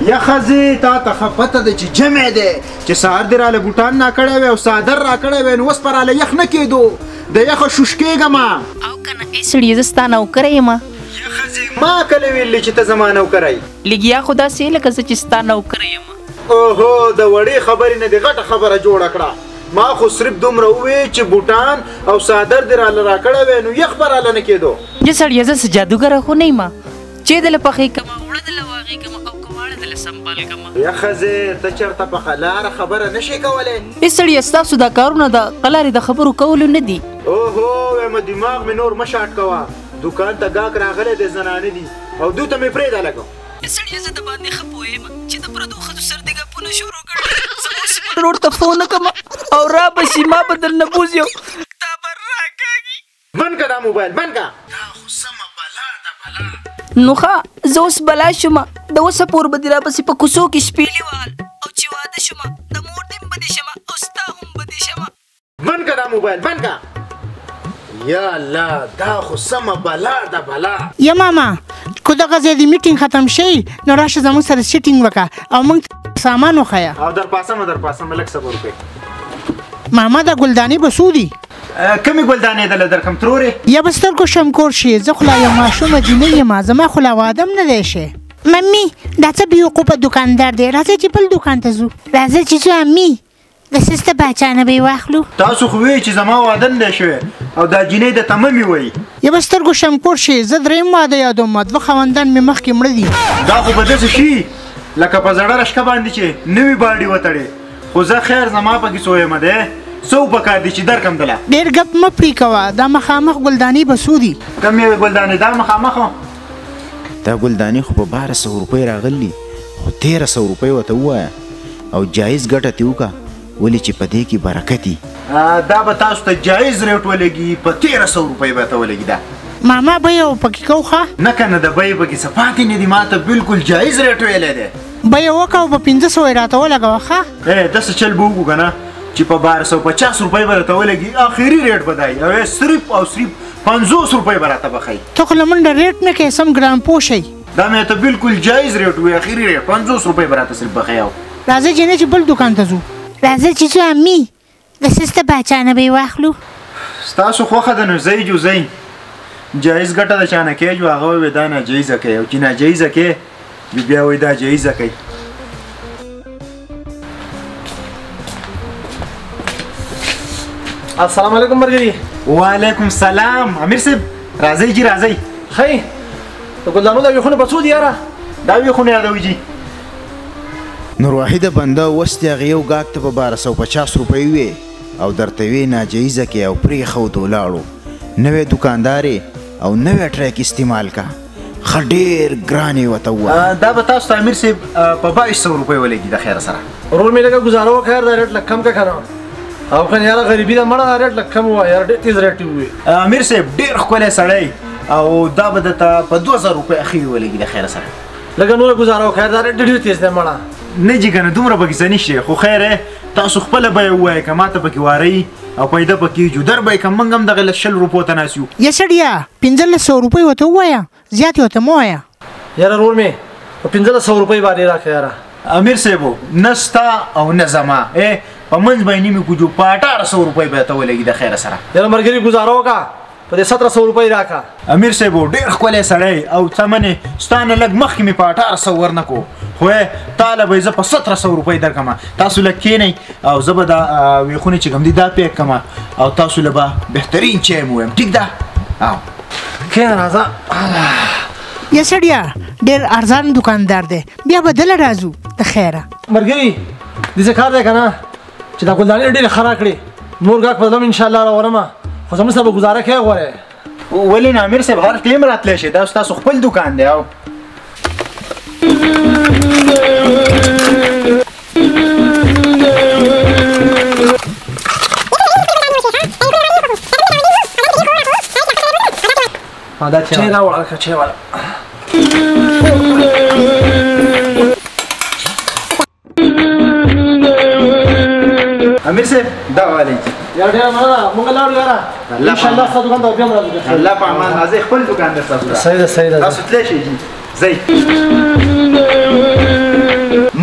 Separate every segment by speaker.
Speaker 1: یا ښځې تا ته ښه پته ده چې جمع دی، چې سهار دې راله بوټان نا کړی وی او څادر راکړی وی نو اوس به راله یخ نه کېدو، د یخه شوشکېږم.
Speaker 2: او که نه ای سړیه زه ستا نوکره یم.
Speaker 1: یا ښځې ما کله ویلي چې ته زما نوکره یې؟
Speaker 2: لګیا خو داسې لکه زه چې ستا نوکره یم.
Speaker 1: اوهو د وړې خبرې نه دې غټه خبره جوړه کړه. ما خو صرف دومره وویل چې بوټان او څادر دې راله راکړی وی نو یخ به راله نه کېدو.
Speaker 2: یا سړیه زه څه جادوګره خو نه یم چې دله پخې کړم، اوړه دله واغېږم او که واړه دله سمبال کړم.
Speaker 1: یا ښځې ته چېرته په قلاره خبره نه شې کولی؟
Speaker 2: ای سړیه ستاسو دا کارونه د قلارې د خبرو کولو نه دي.
Speaker 1: اوهو وایم دماغ مې نور مه شاټ کوه، دوکان ته ګاک راغلی دی، زنانه دي او دوی ته مې پرېږده لګو.
Speaker 2: سړیه زه د باندې ښه پوه یم چې د پردو ښځو سره دې ګپونه شروع کړل، زه به اوس خپل ورور ته فون وکړم او را به شي، ما به درنه بوځي او تا به راکاږي.
Speaker 1: بند که دا موبایل، بند که. دا خو سمه بلا ده بلا.
Speaker 2: نو ښه زه اوس بلا شوم، د اوسه پورې به دې راپسې په کوڅو کې شپېلي وهل او چې واده شوم د مور دې هم بدې شمه او ستا هم بدې شمه.
Speaker 1: بند که دا موبایل، بند که. یا الله دا خو سمه بلا ده بلا.
Speaker 3: یا ماما که دغه ځای د میټینګ ختم شي نو راشه زموږ سره سیټینګ وکړه او موږ ته سامان وښیه.
Speaker 1: او درپاسمه درپاسمه لږ صبر وکړئ.
Speaker 3: ماما دا ګلدانې به څو دي؟
Speaker 1: کمې ګلدانې دله درکم ترورې؟
Speaker 3: یا به سترګو شمکور شي، زه خو لا یو ماشومه جینۍ یم، زما خو لا واده هم نه دی شی. ممي دا څه بېوقوفه دوکاندار دی، راځئ چې بل دوکان ته ځو. راځئ چې ځو امي، د سسته باچا نه به یې واخلو.
Speaker 1: تاسو خو وایئ چې زما واده نه دی شوی او دا جینۍ د ته ممي وایي.
Speaker 3: یا به سترګو شمکور شي، زه درېیم واده یادوم، دوه خاوندان مې مخکې مړه دي.
Speaker 1: دا خو به داسې شي لکه په زړه رشکه باندې چې نوي باډي وتړې، خو زه خیر زما پکې څه وایم دی، څه پکار دي چې درکم دله.
Speaker 3: ډېر ګپ مه پرې کوه، دا مخامخ ګلدانې به څو دي؟
Speaker 1: کوم یوې ګلدانې؟ دا مخامخ
Speaker 4: دا ګلدانې خو په 1200 روپۍ راغلي، خو 1300 روپۍ ورته ووایه او جایز ګټه ترې وکړه، ولې چې په دې کې برکت وي.
Speaker 1: دا به تاسو ته جایز ریټ ولګي، په 1300 روپۍ به ته ولګي. دا
Speaker 3: ماما بیه پکې کوو ښه؟
Speaker 1: نه که نه د بیې پکې څه پاتې نه دي، ما ته بالکل جایز ریټ ویلی دی.
Speaker 3: بیه وکړه او په 500 یې راته ولګوه ښه؟
Speaker 1: داسې چل به وکړو که نه چې په 1250 روپۍ به راته ولګي، اخري ریټ به دی او صرف او صرف 50 روپۍ به راته بخښي.
Speaker 3: ته خو له منډه ریټ نه کوې، سم ګران پوه شئ.
Speaker 1: دا مې ته بالکل جایز ریټ ووایي، اخري ریټ 50 روپۍ به راته صرف بخښي. او
Speaker 3: راځئ جینۍ چې بل دوکان ته ځو.
Speaker 5: راځئ چې ځو امي، د سسته باچا نه به یې واخلو.
Speaker 1: ستاسو خوښه ده نو ځئ جو ځئ، جایز ګټه د چا نه کوي، هغه وایي دا ناجایزه کوي، او چې ناجایزه کوي بیا وایي دا جایزه کوي.
Speaker 6: السلام علیکم مرګري.
Speaker 1: وعلیکم سلام امیر صاحب، راځئ جي راځئ.
Speaker 6: ښه د ګلدانو دا ویښونه به څو دي یاره؟
Speaker 1: دا ویښونه یادوي جي.
Speaker 4: نور واحده بنده اوس دې هغه یو ګاک ته په 1250 روپۍ وې او درته وې ناجایزه کې او پرېښودو ولاړو. نوی دوکاندار او نوی ټریک استعمال کا، ښه ډېر ګران یې ورته ووایه.
Speaker 1: دا به تاسو ته امیر صاحب په 2200 روپۍ ولګي د خیره سره.
Speaker 6: ورور مې لږه ګزاره وکړه یار، دا ریټ لږ کم کړه که نه، او که نه یاره غریبي ده مړه، دا ریټ لږ کم ووایه یار، ډېر تېز ریټ یې ووایي.
Speaker 1: امیر صاحب ډېر ښکلی سړی او دا به درته په 2000 روپۍ اخري ولګي د خیره سره.
Speaker 6: لږه نوره ګزاره وکړه یار، دا ریټ ډېر تېز دی مړه.
Speaker 1: نه جي که نه دومره پکې څه نشته، خو خیر دی تاسو خپله بیه ووایه که ما ته پکې وارئ او پیدا پکې جو در به یې که موږ هم دغه له 20 روپو ته ناست یو.
Speaker 3: یا سړیه 1500 روپۍ ورته ووایه، زیات یې ورته مه وایه.
Speaker 6: یاره ورور مې په 1500 روپۍ باندې راکړه یاره.
Speaker 1: امیر صاحب نه ستا او نه زما، په منځ به یې نیمې کوجو، په 1800 روپۍ به ته ولګي د خیره سره.
Speaker 6: یاره ملګري ګزاره وکړه، په دې 1700 روپۍ راکړه.
Speaker 1: امیر صاحب ډېر ښکلی سړی او څه منې ستا نه لږ مخکې مې په 1800 ورنه کړو، خو تا له به یې زه په 1700 روپۍ درکړم. تاسو لږ کښېنئ او زه به دا ویښونه چې کوم دي دا پیک کړم او تاسو له به بهترین چای مو ووایم، ټیک ده؟ او
Speaker 6: کښېنه راځه.
Speaker 3: یا سړیه ډېر ارزان دوکاندار دی، بیا به دله راځو د خیره.
Speaker 6: ملګري داسې کار دی که نه چې دا ګلدانې ډېرې ښه راکړې، نور ګاک به ځم انشاءالله راوړم، خو زموږ سره به ګزاره کوې غواړې.
Speaker 1: ولې نه امیر صاحب هر ټایم راتلی شي، دا ستاسو خپل دوکان دی. او
Speaker 6: دا چای راوړه که چای والا.
Speaker 1: امیر صاحب دا والی جي.
Speaker 6: یاره ډېره مننه، مونږ لاړو یاره، انشاءالله ستا دوکان ته به بیا هم راځو.
Speaker 1: الله په امان، راځئ خپل دوکان دی ستاسو.
Speaker 6: صحیح ده صحیح ده،
Speaker 1: تاسو تللی شئ جي، ځئ.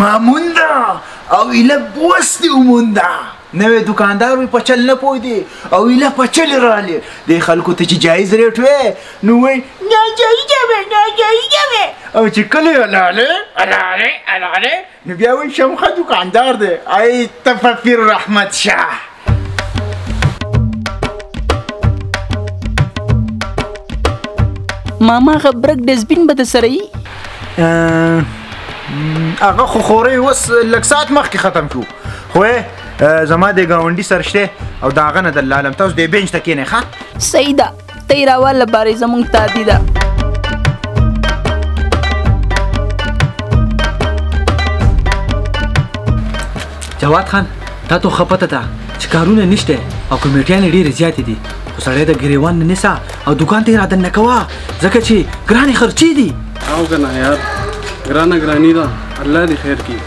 Speaker 4: ما مونده او ایله بوس دې ومونده. نوی دوکاندار وي په چل نه پوه دی او ایله په چل راغلی. دې خلکو ته چې جایز ریټ وی نو وایي ناجایزه وی ناجایزه وی، او چې کله یې لاله لاله لاله نو بیا وایي شم ښه دوکاندار دی. ای ته په پیر رحمت شاه.
Speaker 2: ماما هغه برک ډسبین به درسره وي؟
Speaker 4: هغه خو خورۍ اوس لږ ساعت مخکې ختم شو، خو زما د ګاونډي سره شته او د هغه نه دلالم. تاسو دې بنچ ته کښېنئ. ښه
Speaker 2: صحیح ده، ته یې راواله بارې، زموږ تادي ده.
Speaker 7: جواد خان، تا ته ښه پته ده چې کارونه نشته او کمیټیانې ډېرې زیاتې دي، خو سړی د ګریوان نه نیسه او دوکان ته یې رادننه کوه، ځکه چې ګرانې خرچې دي.
Speaker 8: او که نه یار، ګرانه ګراني ده، الله دې خیر کړي.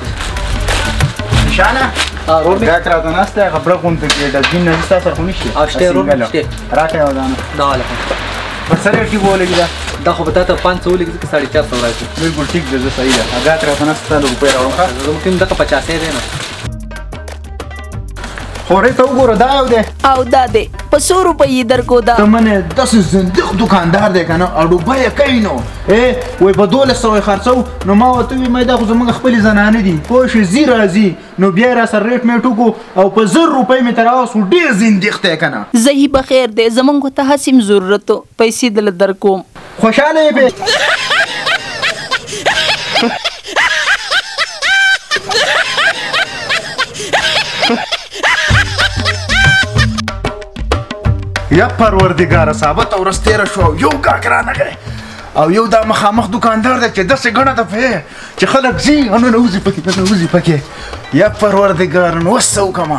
Speaker 4: نشانه
Speaker 7: ورور مې
Speaker 4: ګاک راته ناست دی، هغه بړک غوندې کې ډسبین نه ستا سره خو نشته؟
Speaker 7: شته ورور مې، شته.
Speaker 4: راکړه یوه دانه.
Speaker 7: دا واله
Speaker 4: په څه ریټ کې به ولګي دا؟
Speaker 7: دا خو به تا ته 500 ولګي، ځکه 450 راځي.
Speaker 4: بلکل ټیک ده، زه صحیح ده. ګاک راته ناست، ستا له روپۍ راوړم. ښه
Speaker 7: زموږ ټیم دغه 85 دی نو.
Speaker 4: خورۍ ته وګوره، دا یو دی
Speaker 2: او دا دی. په څو روپۍ یې درکو دا؟
Speaker 4: ته منې داسې زندیق دوکاندار دی که نه، اډوبه یې کوي نو وایي په 1200 یې خرڅوو. نو ما ورته وویل ما دا خو زموږ خپلې زنانه دي، پوه شوې، ځي راځي. نو بیا یې راسره ریټ میټ وکړو او په 1000 روپۍ مې تر راوستو. ډېر زندیق دی که نه.
Speaker 2: زهي به خیر دی، زموږ خو ته هسې هم ضرورت و، پیسې دله درکوم.
Speaker 4: خوشحاله یې پې؟ یا پروردګاره، ثابته ورځ تېره شوه او یو ګاک رانغی او یو دا مخامخ دوکاندار دی چې داسې ګڼه ده پې چې خلک ځي او ننوځي پکې ننوځي پکې. یا پروردګاره، نو اوس څه وکړم؟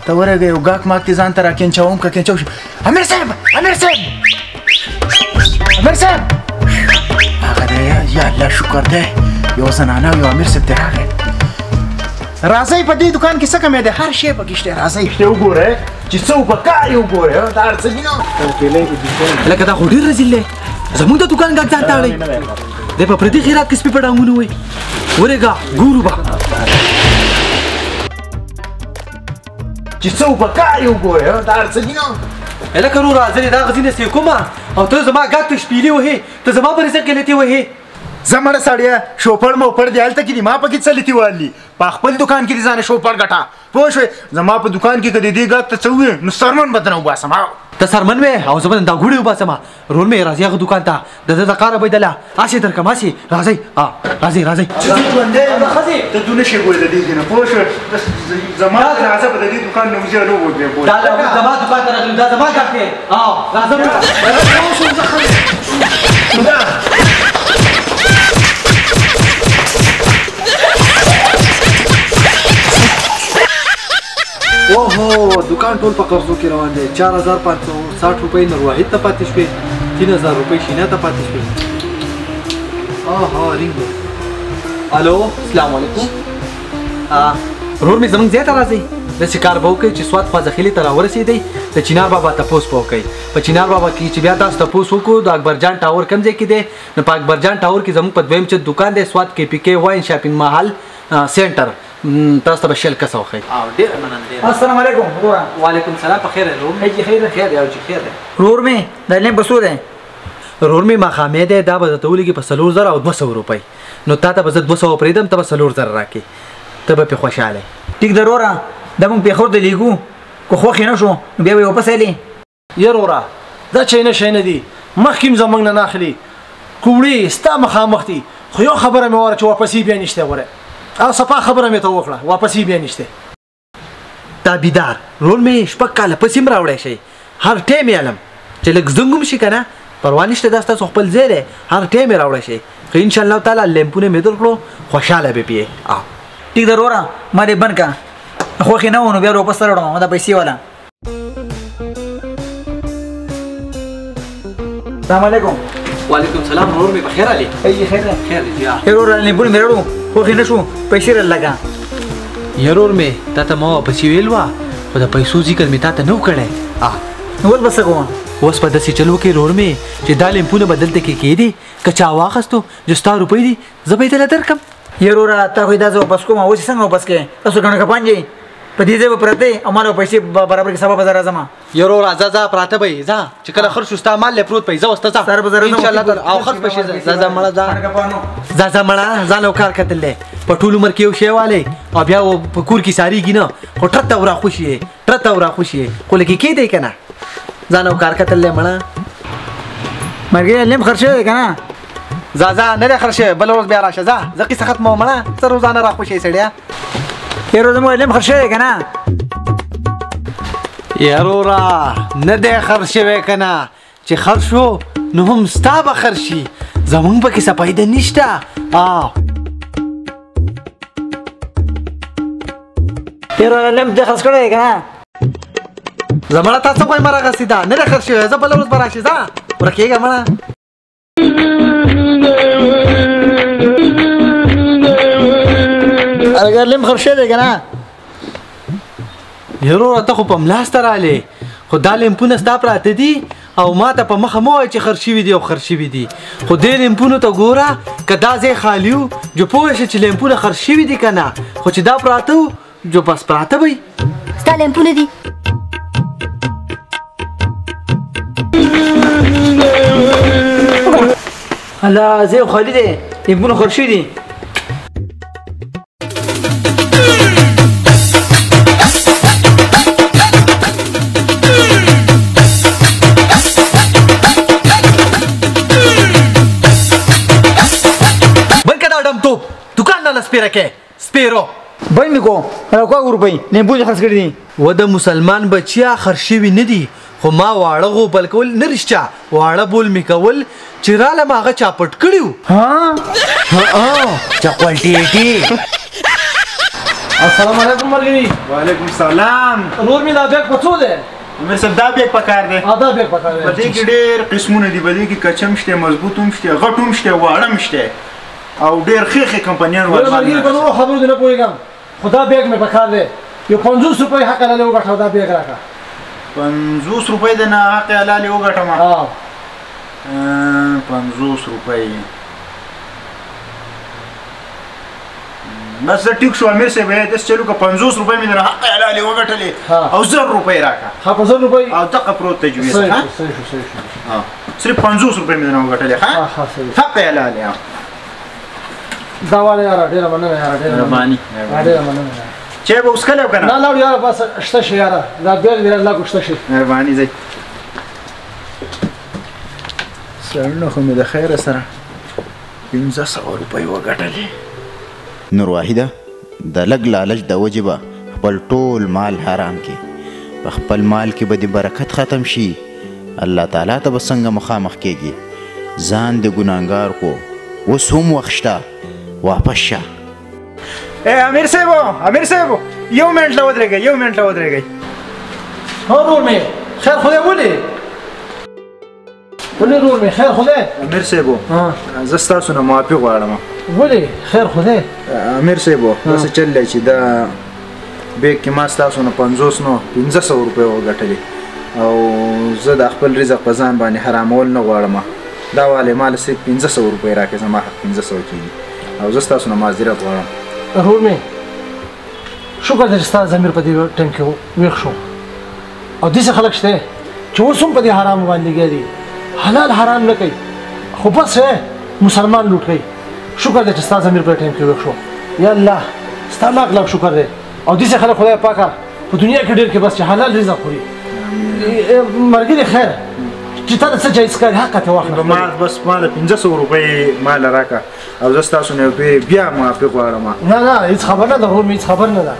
Speaker 4: ته ورېږه، یو ګاک ماک دې ځان ته راکینچوم که کینچو شي. امیر صاحب، امیر صاحب، امیر صاحب، هغه دی. یا الله شکر دی، یو زنانه او یو امیر صاحب دی راغی. راځئ په دې دوکان کې څه کمی دی، هر شی پکې شته. راځئ شته وګورئ چې څه په کار یې وګورئ، دا هر څه دي نو.
Speaker 7: لکه دا خو ډېر رزیل دی، زموږ د دوکان ګاک ځان ته اړوي. دی په پردي خیرات کې سپي په ډانګونو وایي. ورېږه ګورو به
Speaker 4: چې څه په کار یې وګورئ، دا هر څه دي نو.
Speaker 7: هلکه وروره، زه دې دا غزینه سې کومه او ته زما ګاک ته شپېلې وهې، ته زما په رزق کې لتې وهې.
Speaker 4: زه مړه سړیه، شوپړ موپړ دې هلته کې دي، ما پکې څه لتې والي. په خپل دوکان کې دې ځانه شوپړ ګټه، پوه شوې؟ زما په دوکان کې که د دې ګاک ته څه ووایې نو سرمن به درنه وباسم.
Speaker 7: ته سرمن وې او زه به دا ګوړې وباسم. رور مې راځي هغه دوکان ته، د ده د قاره به یې دله هسې درکړم، هسې راځئ. راځئ راځئ.
Speaker 4: چې زه ژوندی یم، ته دونه شی ګورې د دې ځای نه، پوه شوې؟ زما جنازه به د دې دوکان نه وځي، نو وځي، پوه
Speaker 7: دا زما دوکان ته راغلی، دا زما ګاک دی. راځم. اوهو، دوکان ټول په قرضو کې روان دی. 4560 روپۍ نور واحد ته پاتې شوې، 3000 روپۍ شینا ته پاتې شوې. آها رینګ دی. الو السلام علیکم. رور مې زموږ ځای ته راځئ، داسې کار به وکړئ چې سوات خوازخېلې ته راورسېدئ، د چینار بابا تپوس به وکړئ. په چینار بابا کې چې بیا تاسو تپوس وکړو د اکبر جان ټاور کوم ځای کې دی، نو په اکبر جان ټاور کې زموږ په دویم چت دوکان دی، سوات کې پی کې واین شاپینګ محل سینټر. تاسو ته به 20 کسه وښیي. او ډېره مننه، ډېره.
Speaker 1: السلام علیکم وروره.
Speaker 7: وعلیکم سلام. په خیر دی ورور
Speaker 1: مې؟ خیر دی.
Speaker 7: خیر دی او چې خیر دی.
Speaker 1: ورور مې دا لیمپ په څو دی؟
Speaker 7: ورور مې ماښامی دی، دا به درته ولګي په 4200 روپۍ. نو تا ته به زه 200 پرېږدم، ته به 4000 راکړې، ته به پرې خوشحاله یې.
Speaker 1: ټیک دی وروره، دا موږ پېښور ته لېږو، که خوښ یې نه شو نو بیا به یې واپس اخلي.
Speaker 6: یه وروره، دا چای نه شی نه دي، مخکې هم زموږ نه نه اخلي، کوړې ستا مخامخ دي. خو یو خبره مې واوره چې واپسې بیا نشته غوره، او صفا خبره مې ته وکړه، واپسې بیا نشته.
Speaker 7: تابعدار رول مې 6 کاله پسې هم راوړی شي، هر ټایم یې علم چې لږ زنګ هم شي که نه پروا نشته، دا ستاسو خپل ځای دی، هر ټایم یې راوړی شي. خو انشاءالله تعالی لیمپونه مې درکړو، خوشحاله به پې.
Speaker 1: ټیک دی وروره، ما دې بند کړه، خوښ یې نه و نو بیا واپس راوړم دا پیسې والا. السلام علیکم.
Speaker 7: وعلیکم سلام ورور مې، په خیر راغلې؟
Speaker 1: ای خیر دی.
Speaker 7: خیر دی جی.
Speaker 1: وروره لیمپونه مې راوړو، خوښ یې نه شو، پیسې راله.
Speaker 7: ورور مې تا ته ما واپسې ویل وه، خو د پیسو ذکر مې تا ته نه و کړی.
Speaker 1: نو اوس به څه کوم؟
Speaker 7: اوس به داسې چل وکړې ورور مې چې دا لیمپونه به دلته کې کښېږدي، که چا واخیستو چې ستا روپۍ دي زه به یې درله درکړم.
Speaker 2: یروره تا خو دا زه واپس کوم، اوس یې څنګه واپس کړې؟ تاسو ګڼه کپان یئ، په دې ځای به پراته یئ او ما له به پیسې برابر کړې، سبا به زه راځم.
Speaker 7: یروره ځه ځه پراته به یې، ځه چې کله خرڅ شو ستا مال له پروت به یې، ځه اوس ته ځه.
Speaker 2: سر به زه راځم.
Speaker 7: ان شاء الله تعالی او خرڅ به شي. ځه ځه مړه ځه ځه ځه مړه، ځان له کار کتل دی. په ټول عمر کې یو شی والی او بیا په کور کې سارېږي نه، خو ټرته وراخوشي یې، ټرته وراخوشي یې، خو لکه کېدی که نه. ځان او کار کتل دی مړه.
Speaker 2: مرګی لیم خرڅ شوی دی که نه؟
Speaker 7: ځه ځه نه دی خرڅ شوی، بله ورځ بیا راشه. ځه زه قصه ختموم مړه، څه روزانه راخوشي سړیه.
Speaker 2: یاره زموږ لیم خرڅ شوی دی که نه؟
Speaker 7: یاروره نه دی خرڅ شوی که نه، چې خرڅ شو نو هم ستا به خرڅ شي، زموږ پکې څه پیدا نشته.
Speaker 2: یاره لیم دې خرڅ کړی دی که نه؟
Speaker 7: زه مړه تا څه غوایم راغستې ده، نه دی خرڅ شوی، زه بله ورځ به راشي. ځه ورکېږه مړه.
Speaker 2: اگر لیم خرڅ شوی دی که نه؟
Speaker 7: یاروره ته خو په ملاسته رالې، خو دا لیمپونه ستا پراته دي او ما ته په مخه مه وایه چې خرڅ شوي دي او خرڅ شوي دي، خو دې لیمپونو ته ګوره که دا ځای خالي و جو پوه شې چې لیمپونه خرڅ شوي دي که نه، خو چې دا پراته وو جو بس پراته به وي.
Speaker 5: ستا لیمپونه دي.
Speaker 2: الله ځای خالي دی، لیمپونه خرڅ شوي دي.
Speaker 7: سپیره کې سپیرو
Speaker 2: بل مې کو راکوه روپۍ، لیمپونه خرڅ کړي دي.
Speaker 7: و د مسلمان بچیا خرڅ شوي نه دي، خو ما واړه غوبل کول نه رښتیا، واړه بول مې کول چې رالم هغه چا پټ کړي وو.
Speaker 2: ها
Speaker 7: چا کوالټي.
Speaker 6: السلام علیکم ملګري.
Speaker 1: وعلیکم سلام.
Speaker 6: ورور مې دا بیګ په څو دی؟
Speaker 1: امیر صاحب دا بیګ پکار دی.
Speaker 6: دا بیګ پکار دی.
Speaker 1: په دې کې ډېر قسمونه دي، په دې کې کچم شته، مضبوط هم شته، غټ هم شته، واړه هم شته او ډېر ښې ښې کمپنیان
Speaker 6: ورته. ملګري په نورو خبرو دې نه پوهېږم، خو دا بیګ مې پکار دی. یو 50 روپۍ حق حلالې وګټه، دا بیګ راکړه.
Speaker 1: 50 روپۍ د نه حق حلالې وګټم؟ 50 روپۍ بس زه ټیک شو امیر صاحب، داسې چلو که 50 روپۍ مې درنه حق حلالې وګټلې او 1000 روپۍ راکړه.
Speaker 6: ښه په 1000 روپۍ؟
Speaker 1: او دقه پروت دی جویز.
Speaker 6: صحیح شو صحیح شو.
Speaker 1: صرف 50 روپۍ مې درنه وګټلې. ښه حق حلالې.
Speaker 6: دا واله یاره ډېره مننه یاره، ډېره
Speaker 1: مهرباني،
Speaker 6: ډېره مننه یاره.
Speaker 1: چای به اوس کله که نه؟
Speaker 6: نه لاړو یاره، بس شته شي یاره، دا بیګ دې راله شته شي.
Speaker 1: مهرباني ځئ. سړونه خو مې د خیره سره 500 روپۍ وګټلې.
Speaker 4: نور واحده د لږ لالچ د وجې به خپل ټول مال حرام کې، په خپل مال کې به دې برکت ختم شي، الله تعالی ته به څنګه مخامخ کېږي؟ ځان دې ګناهګار کو، اوس هم وخت شته، واپس شه.
Speaker 1: امیر صاحب، امیر صاحب یو منټ له ودرېږئ، یو منټ له ودرېږئ.
Speaker 6: ها ورور مې خیر خو دی؟ ولې ولې ورور مې خیر خو دی؟
Speaker 1: امیر صاحب زه ستاسو نه معافي غواړم.
Speaker 6: ولې خیر خو دی؟
Speaker 1: امیر صاحب داسې چل دی چې دا بیګ کې ما ستاسو نه 50 نه 500 روپۍ وګټلې او زه د خپل رزق په ځان باندې حرامول نه غواړم. دا والې ما له صرف 500 روپۍ راکړې، زما حق 500 کېږي او زه ستاسو نه معذرت غواړم.
Speaker 6: ورور مې شکر دی چې ستا ضمیر په دې ټایم کې ویښ شو، او داسې خلک شته چې اوس هم په دې حرامو باندې لګیا دي، حلال حرام نه کوي، خو بس مسلمان لوټ کوي. شکر دی چې ستا ضمیر په دې ټایم کې ویښ شو. یا الله ستا لاک لاک شکر دی. او داسې خلک خدای پاکه په دنیا کې ډېر کې بس چې حلال رزق خوري. ملګري خیر چې تا ته څه جایز ښکاري حق ته واخله.
Speaker 1: ما بس ما له 500 روپۍ ما له راکړه او زه ستاسو نه یو پېرې بیا معافي غواړم.
Speaker 6: نه نه هېڅ خبر نه ده ورور مې، هېڅ خبر نه ده.